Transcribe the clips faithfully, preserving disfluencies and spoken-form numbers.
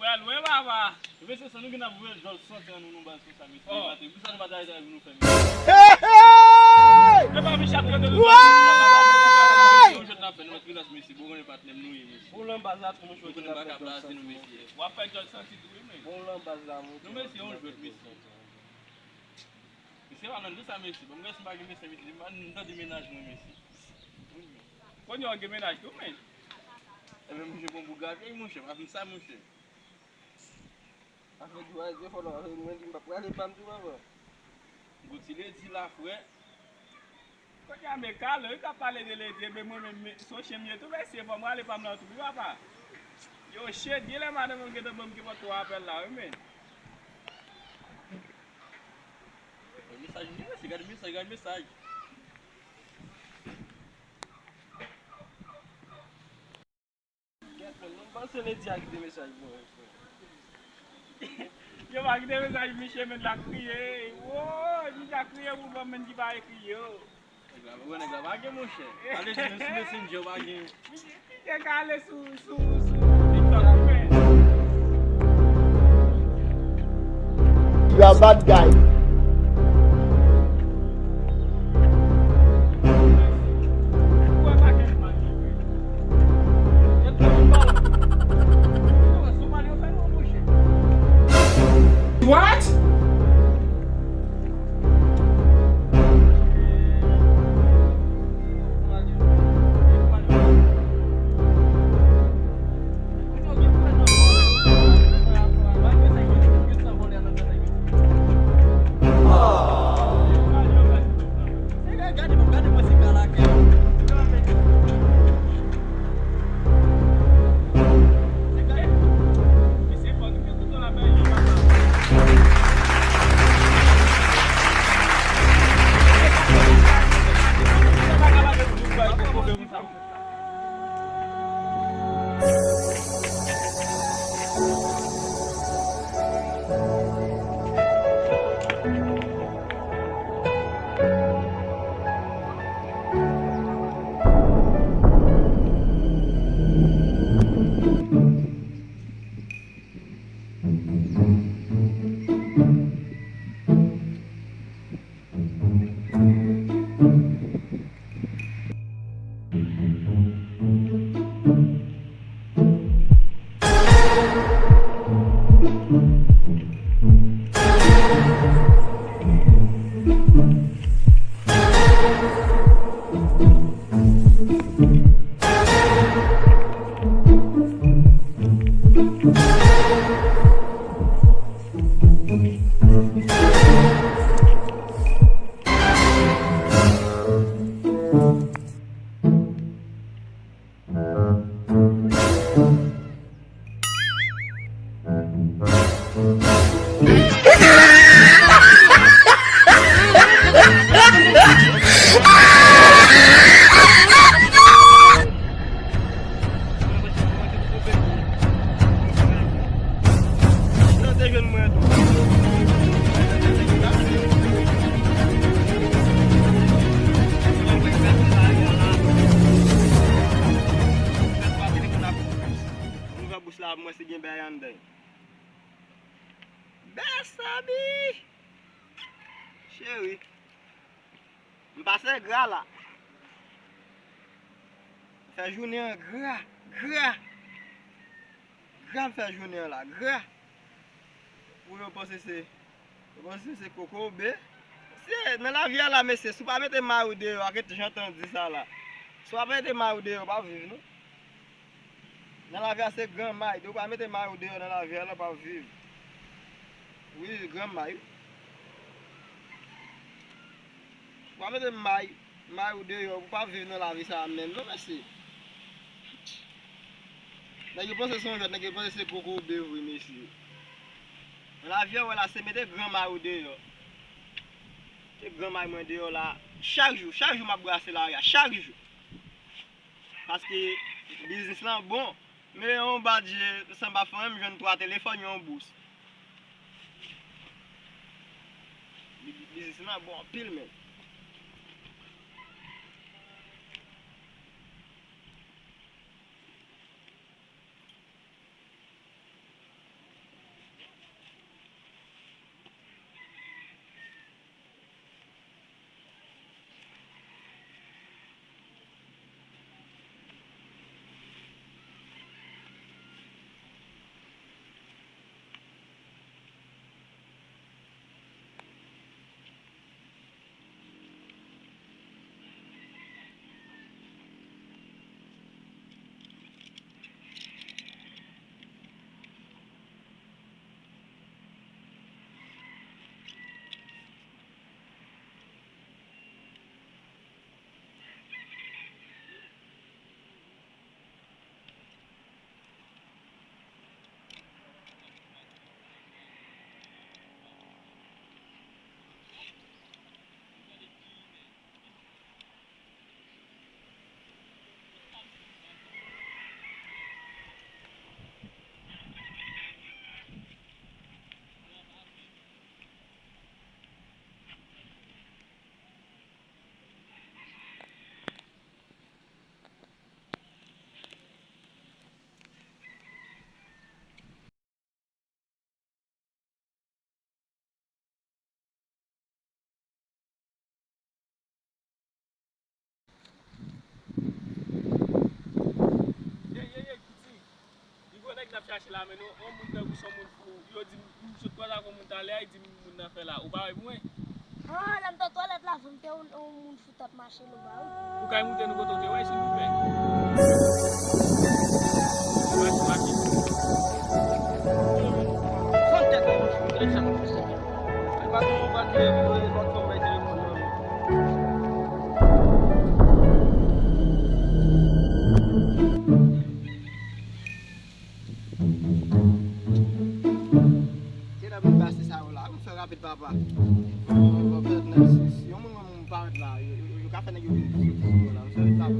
Al wè papa. Mesye, sa nou gen ap voye djòl sòti an nou, nou baz konsa, mesye. Oh. Maten, pou sa nou pa ta rete avèk nou fè, mesye. Hey, hey! Epa, Michel, trete nou. Why? Yon jwèt n ap fè, nou mèt rilaks, mesye. Bon, konnen patnè m nou ye, mesye. Bon, lan baz la tou, mwen jwèt n ap fè djòl sòti. W ap fè djòl sòti tou, wi, men. Bon, lan baz la, mwen. Nou, mesye, yon jwèt, mesye. Mesye, pa nan de sa, mesye. Bon, mwen, si m pa gen mesye, mesye, m pa, m tande mennaj mwen, mesye. Kounye a w gen mennaj tou, men. Ebyen, monchè, bon, pou gade, monchè, pa fin sa, monchè. Afè di w al di fò nan mwen di m p ap prale pa m tou papa. Gon ti ledi la, frè. Kounye a, men Carlo, wi, k ap pale de ledi, men mwen menm, men, se yon chen m ye tou, mesye, fò m rale pa m nan tou, wi, papa. Yo, shit, genlè madanm mwen gentan ban m kenpòt twa apèl la, wi, men. Mesaj, mesaj, gade mesaj, gade mesaj. Gad, mwen menm panse Lady a kite mesaj pou mwen, frè. Yo pa kite mesaj, Michel, men l ap kriye. Woy, Michel ap kriye pou bon moun ki pa ekri yo. Nèg la, wè nèg la pa gen, monchè. Ale di nou sou Messenger, pa gen. Michel ka ale sou, sou, sou TikTok, men. You are bad guy. What? Ouvè bouch la pou mwen si gen bagay anndan. Bèsabi! Cheri. M pase gra la. Fè jounen an gra, gra. Gra m fè jounen an la, gra. Pou yo panse se, yo panse se kokobe. Se nan lavi a la, mesye, si w pa mete may ou deyò, ak jan tan di sa la. Si w pa mete may ou deyò, w p ap viv, non. Nan lavi a se gran may. Depi w pa mete may ou deyò nan lavi a la, w p ap viv. Wi, gran may, wi. W pa mete may, may ou deyò, ou pa viv nan lavi sa a menm, non, mesye. Nèg yo panse se yon jwèt, nèg yo panse se kokobe vre, mesye. Nan lavi a, w wè la, se mete gran may ou deyò. Mete gran may mwen deyò la, chak jou, chak jou m ap brase lari a, chak jou. Paske biznis lan bon. Men yon badje, san pa fè anyen, m jwenn twa telefòn, yon bous. Bi-, biznis lan bon anpil, men. Mache la, men non, yon moun tankou se yon moun fou. Yo di m, m sot kwaze ak yon moun talè a, li di m moun nan fè la. Ou pa wè mwen? Ah, lè m t an twalèt la, vre m te yon, yon moun fou t ap mache lou ba wi. Ou kay moute nou kote w te wè, silvouplè? Mache, mache. Fon tèt mwen, mwen fou, tèt sa mwen fou, se vre. Mwen pa konn mwen pa di, mwen pa konn mwen telefòn nan. Gen nan moun pase sa yo la, m fè rapid papa. Si, si yon moun wè m parèt la, yo, yo, yo ka fè nèg yo vin soti sou mwen la, m fè rapid papa.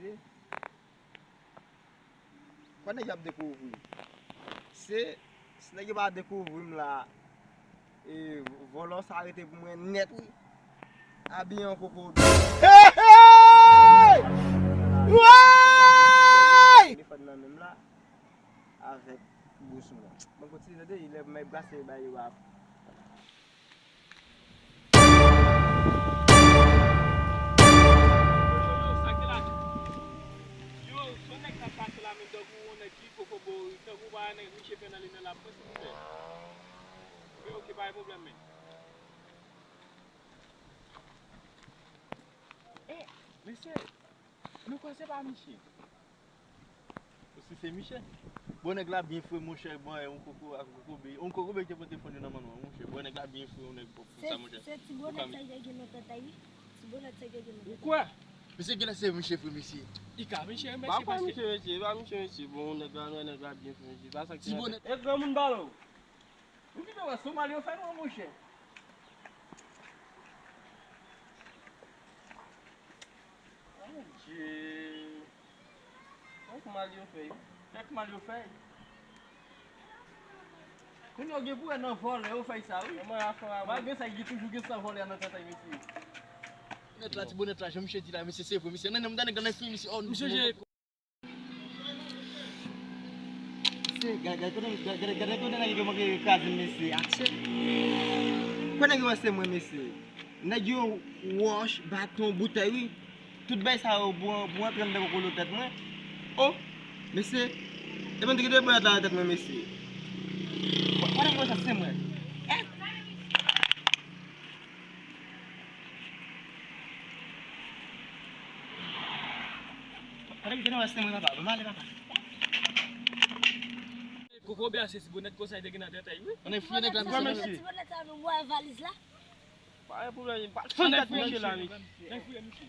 Se, kwè nèg yo ap dekouvri. Se, si nèg yo pa dekouvri m la, e, vòlò sa rete pou mwen nèt, wi. Abiye an koko. Hey, hey! Woy! Telefòn nan menm la. Avèk bous mwen. Mwen kontinye tande, lè mwen brase bay yo ap. Yo, yo, yo, sa ki la? Yo, se yon nèg k ap pase la, men tankou yon nèg ki kokobo, tankou pa nèg Miche fè nan li nan la près, silvouplè. Ok, ok, pa gen pwoblèm, men. Eh, mesye, nou kwè se pa Miche? Si se Miche. Bon, nèg la byen fre, monchè, bon, yon koko ak kokobe. Yon kokobe ki te pote fon yo nan men nou, monchè. Bon, nèg la byen fre, yon nèg pou sa, monchè. Se ti bonèt sa ki gen nan tèt la, wi. Ti bonèt sa ki gen nan tèt la. Ou kwè? Mesye, genlè se Miche vre, mesye. Li ka Miche, mesye, pa kwè paske Miche, mesye, pa Miche, mesye. Bon, nèg la, nèg la byen fre, mesye. Pa sa ki ti bonèt. E granmoun balo. Ou kite wè sou mal yo fè non, monchè. Mon Dieu. Kèk mal yo fè, wi. Kèk mal yo fè. Kounye a, gen pou wè nan vòlè yo fè sa, wi. Malgre sa, gen toujou gen san vòlè nan tèt, mesye. Nèt la, ti bonèt la, jan misye di la, mesye, se vre, mesye. Nan, nan, nan, nan, nan, mesye, oh, misye. Mesye, gade, gade, gade kote, gade, gade kote nèg yo manke kraze m, mesye. Atchè. Kwè nèg yo wè se mwen, mesye. Nèg yo wòch, baton, boutèy, wi. Tout bagay sa yo pou, pou antre anndan kokolo tèt mwen. Oh, mesye. Epi m te kite bonèt la nan tèt mwen, mesye. Kwè, kwè nèg yo wè sa se mwen. Eh! Kokobe a se ti bonèt konsa li te gen nan tèt li, wi. Ann fouye nèg la, mesye. Ti bonèt sa nou bwè valiz la. Pa gen pwoblèm, pa t fè tèt misye la, mesye. Ann fouye misye.